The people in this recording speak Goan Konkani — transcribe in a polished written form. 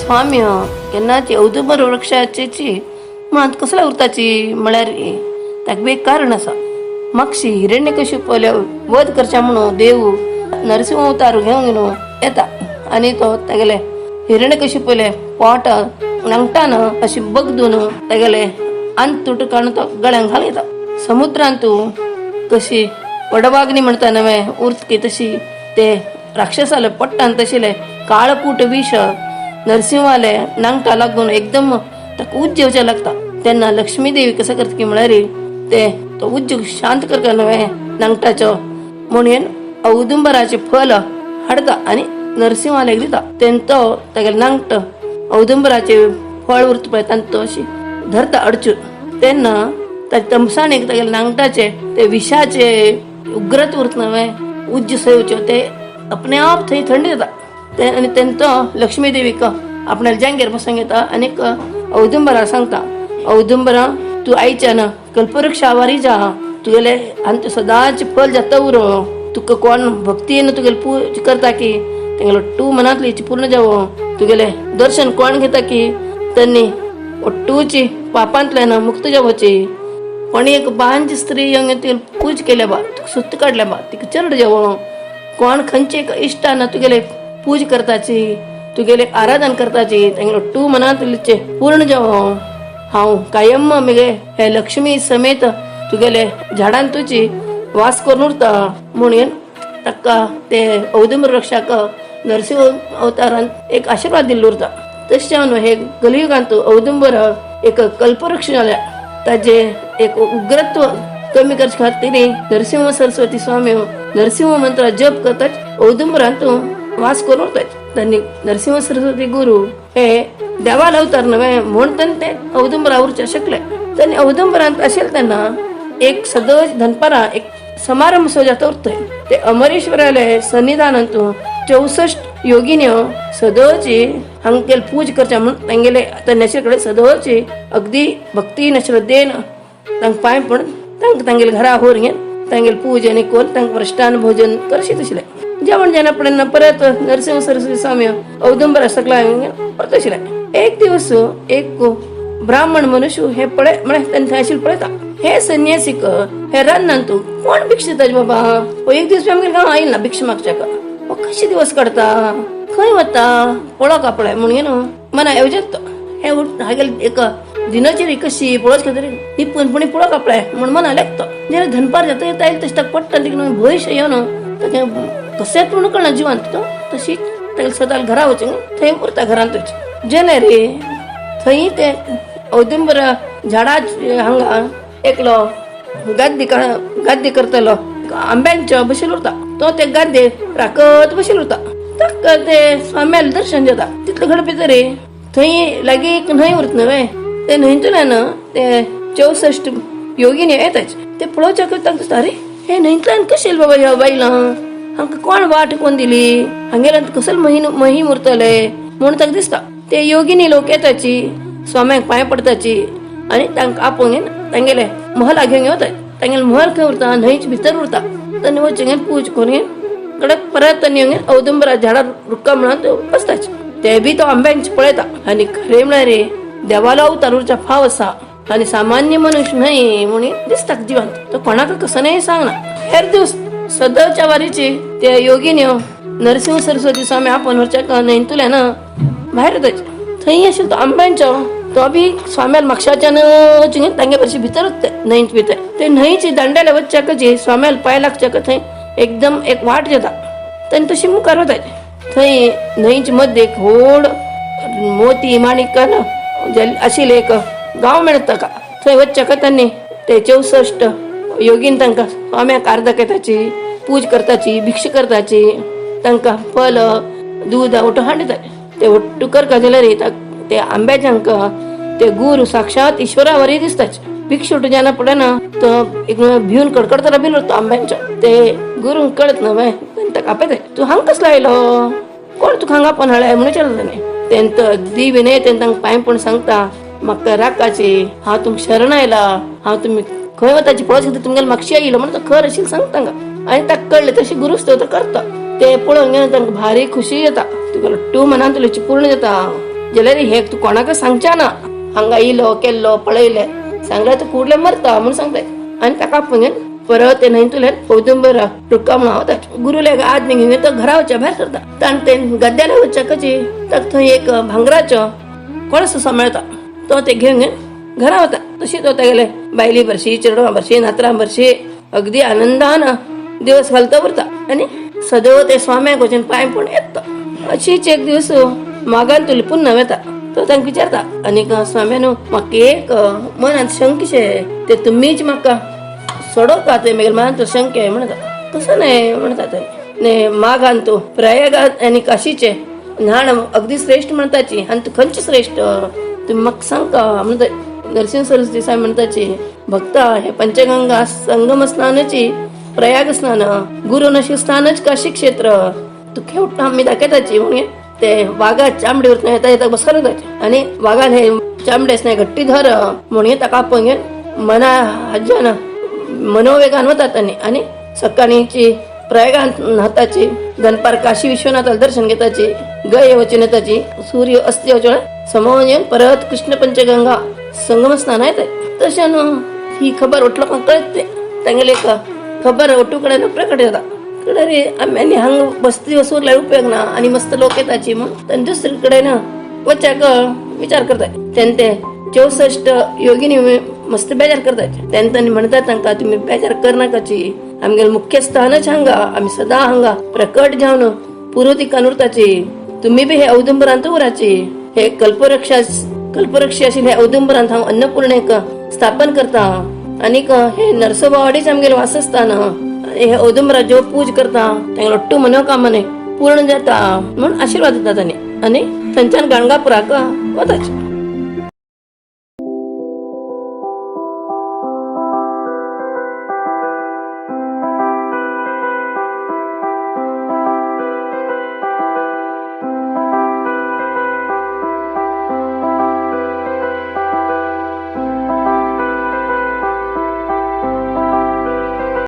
स्वामी केन्नाची औदुंबर वृक्षाची मुळांत कसल्या उरताची म्हळ्यार ताका एक कारण आसा. मागशी हिरण्यकशिपले वध करच्या म्हणून देव नरसिंह अवतार घेवन न्हू येता आनी तो तागेले हिरण्यकशिपले पोट नांगटान अशी बगदून तागेले अंत काडून तो गळ्यांक घालयता. समुद्रांतू कशी वडवाग्नी म्हणता नवे उर्तकी तशी ते राक्षसाले पट्टान तशिले काळकूट विष नरसिंहाले नांगटा लागून एकदम ताका उज्ज येवचें लागता. तेन्ना लक्ष्मी देवी कसं करता की म्हळ्यार ते तो उज्ज शांत करता नवे नांगटाचो म्हणून औदुंबराचे फल हाडता आनी नरसिंहाले दिता. तेन्ना तो तागेले नांगट औदुंबराचे फळ उरता पळय तांकां तो अशी धरता अडचून. तेन्ना ताचे तमसाणेक तागेले नांगटाचे ते विशाचे उग्रत उरता नवे उज्ज सयोच्यो ते अपने आप थंय थंड जाता. ते आनी तेन्ना तो लक्ष्मी देवीक आपणाल्या जांगेर बसूंक येता आनीक औदुंबरा सांगता, औदुंबरा तूं आयच्यान कल्पवृक्षावारी जा, तुगेले आनी तूं सदांच फल जाता उरो, तुका कोण भक्तीन तुगेले पूज करता की तेगेलो टू मनांतली इच्छा पूर्ण जावो, तुगेले दर्शन कोण घेता की त्यांनी ഒട്ടൂची पापांतल्यान मुक्त जावची, कोणी एक बांज स्त्री येवन तुगेले पूज केल्या बा, तुका सुत्त काडल्या बा, तिका चरड जावो, कोण खंयचे एक इश्टान तुगेले पूज करताची, तुगेले आराधन करताची, तेंगेलो टू मनांतलीचे पूर्ण जावो, हांव कायम मगे हे लक्ष्मी समेत तुगेले झाडान तुजी वास करून उरता म्हणून ताका ते औदुंबर वृक्षाक नरसिंह अवतारान एक आशिर्वाद दिल्लो उरता. तशें जावन हे कलियुगांत औदुंबर एक कल्पवृक्ष जाल्या. ताजे एक उग्रत्व कमी करचे खातीर नरसिंह सरस्वती स्वामी नरसिंह मंत्र जप करतात, औदुंबरांत वास करून उरतात. त्यांनी नरसिंह सरस्वती गुरु हे देवाला अवतार नव्हे म्हणून तांणी ते औदुंबरा उरचे शकले. त्यांनी औदुंबरांत असेल त्यांना एक सदोज दनपारा एक समारंभ सो जाता उरतय. ते अमरेश्वराले सन्निधानांतू 64 योगिन्यो सदोची हांगेले पूज करच्या म्हणून तांगेले आतां कडेन सदोची अगदी भक्तीन श्रद्धेन तांकां पांय पडून तांकां तांगेले घरा होर घेवन तांगेले पूज आनी करून तांकां भ्रष्टान भोजन करशीत आशिल्लें. जेवण जेन्ना पडना परत नरसिंह सरस्वती स्वामी औदुंबर सगळा परत आशिल्लें. एक दिवस एक ब्राह्मण मनुष्य हे पळय म्हळ्यार तांणी थंय आशिल्ले पळयता, हे संन्यासीक हे रान्नान तूं कोण भिक्षा दिता बाबा, हो एक दीस आमगेर गांव आयल ना भिक्षा मागच्याक, हो कशे दिवस काडता, खंय वता पळोवका पळय म्हणून न्हू मना येवजत तो हे हागेले एक दिनचरी कशी पळोवच खातीर निपूनपणी पळोवका पळय म्हूण मना लागतो. जेन्ना धनपार जाता येता येता तशें ताका पडटा तिका भंय येवन ताका कशेंच पूण कळना जिवान तो तशी ताका सदां घरा वचून थंय उरता घरांतूच. जेन्ना रे थंय ते औदुंबर झाडा हांगा एकलो गाद्दी गाद्दी करतलो आंब्यांचो बशील उरता, तो ते गाद्दे राखत बशील उरता. ताका ते स्वाम्याले दर्शन जाता. तितले घडपी तरी थंय लागीं एक न्हंय उरता न्हय, ते न्हंयतल्यान ते 64 योगिनी येताच. ते पळोवच्याक तांकां दिसता, अरे हे न्हंयतल्यान कशें येयले बाबा ह्या बायलां, हांकां कोण वाट कोण दिली, हांगेल्यान कसले महिम उरतले म्हूण ताका दिसता. ते योगिनी लोक येताची स्वाम्याक पांय पडताची आनी तांकां आपोवन घेवन तांगेले महला घेवन वतात. तांगेले महल खंय उरता, न्हंयचे भितर उरता. तांणी वचून पूज करून घेवन कडक परत तांणी येवन औदुंबरा झाडार रुक्का म्हणून बसताच. ते बी तो आंब्यांचे पळयता आनी खरें म्हळ्यार देवालो अवतार उरच्या फाव आसा आनी सामान्य मनुष्य न्हय म्हणून दिसता जिवांत. तो कोणाक कसं नाही सांगना. हेर दिवस सदच्या वारीची ते योगिन्यो नरसिंह सरस्वती स्वामी आपण व्हरच्या न्हंयतल्यान भायर येताच. थंय आशिल्लो तो आंब्यांचो तो बी स्वाम्याल मागशाच्यान वचून तांगे बशी भितर वता न्हंयत भितर. ते न्हंयची दांड्याला वचच्याकची स्वाम्याल पांय लागच्याक थंय एकदम एक वाट जाता. तांणी तशी मुखार वताय. थंय न्हंयचे मध्ये एक व्हड मोती माणिकान आशिल्लें एक गांव मेळटा ताका. थंय वचच्याक तांणी ते 64 योगीन तांकां स्वाम्याक आर्द दाखयताची, पूज करताची, भिक्षा करताची, तांकां फल दूद ओटो हाडटा. ते ఒట్టు करका जाल्यार ते आंब्याच्यांक ते गुरु साक्षात ईश्वरावरी दिसताच. भिक्षा उठू जेन्ना पडना तो एक भिवन कडकडताना बीन उरता आंब्यांचो. ते गुरूंक कळत ना बाय ताका आपयता, तूं हांगा कसलो आयलो, कोण तुका हांगा पण हाडलाय म्हणून विचारता ताणें. तेंत दी विनय तें तांकां पांय पडून सांगता, म्हाका राकाची, हांव तुमकां शरण आयला, हांव तुमी खंय वताची पळोवच खातीर तुमगेले मागशी आयलो म्हणून तो खर अशी सांगता तांकां. आनी ताका कळ्ळें तशें गुरू स्तोत्र करता. ते पळोवन घेवन तांकां भारी खुशी जाता. तुगेलो टू मनांतली पूर्ण जाता. जाल्यार हे तूं कोणाक सांगच्या ना, हांगा इलो केल्लो पळयले सांगल्यार तूं कुडले मरता म्हणून सांगता. आनी ताका आपोवन घेवन परत ते न्हंयतल्यान औदुंबर रुक्का म्हणून वता. गुरुले आज्ञा घेवन तो घरा वचच्या भायर सरता. ताण ते गद्द्याला वचकची ताका थंय एक भांगराचो कळस असो मेळता, तो ते घेवन घेवन घरा वता. तशी तो तेगेले बायली भरशी, चेडवां भरशी, नातरां भरशी अगदी आनंदान दिवस घालता उरता आनी सदैव ते स्वाम्याक वचून पांय पडून येता. अशीच एक दिवस मागान तुली पुन्हा येता. तो तांकां विचारता आनीक स्वाम्यानो म्हाका एक मनांत शंकशे ते तुमीच म्हाका सोडोवका, ते मागीर मनांत शंके म्हणटा. तसं नाही म्हणटा ते ने मागान तू प्रयागात आनी काशीचे न्हाण अगदी श्रेष्ठ म्हणताची आनी तू खंयचे श्रेष्ठ तुम्ही म्हाका सांगका म्हणटा. नरसिंह सरस्वती स्वामी म्हणताची भक्ता हे पंचगंगा संगम स्नानाची प्रयाग स्नान गुरु नशी स्नानच काशी क्षेत्र तू खेवटा आमी दाखयताची म्हणून ते वागा चामडीवर येता येता बसकरून आनी वागान हे चामडेस नाही घट्टी धर म्हणून ताका आपोवन घेवन मना हज्जान मनोवेगान वतात आनी सकाळीची प्रयागान न्हाताची, दनपार काशी विश्वनाथाला दर्शन घेताची, गय वचून येताची, सूर्य अस्त वचून समोर येऊन परत कृष्ण पंचगंगा संगम स्नान येतात. तशें न्हू ही खबर ಒಟ್ಟು लोकांक कळत तांगेले एक खबर ಒಟ್ಟು कडेन प्रकट जाता. कडे आमी आनी हांगा बस्ती वचून उपयोग ना आनी मस्त लोक येताची म्हणून तांणी दुसरे कडेन वच्याक विचार करतात. तेन्ना ते 64 योगिनी मस्त बेजार करतात. तेन्ना तांणी म्हणतात तांकां तुमी बेजार करनाकाची, आमगेले मुख्य स्थानच हांगा, आमी सदां हांगा प्रकट जावन पूर्व दिकान उरताची, तुम्ही बी हे औदुंबरांत उराची, हे कल्पवृक्षा कल्पवृक्षी आशिल्ले हे औदुंबरांत हांव अन्नपूर्णेक स्थापन करता आनीक हे नरसोबावाडीच आमगेले वासस्थान, हे औदुंबरा जो पूज करता तांगेलो ಒಟ್ಟು मनोकामने पूर्ण जाता म्हणून आशीर्वाद दितात. आनी आनी थंयच्यान गाणगापुराक वताचे.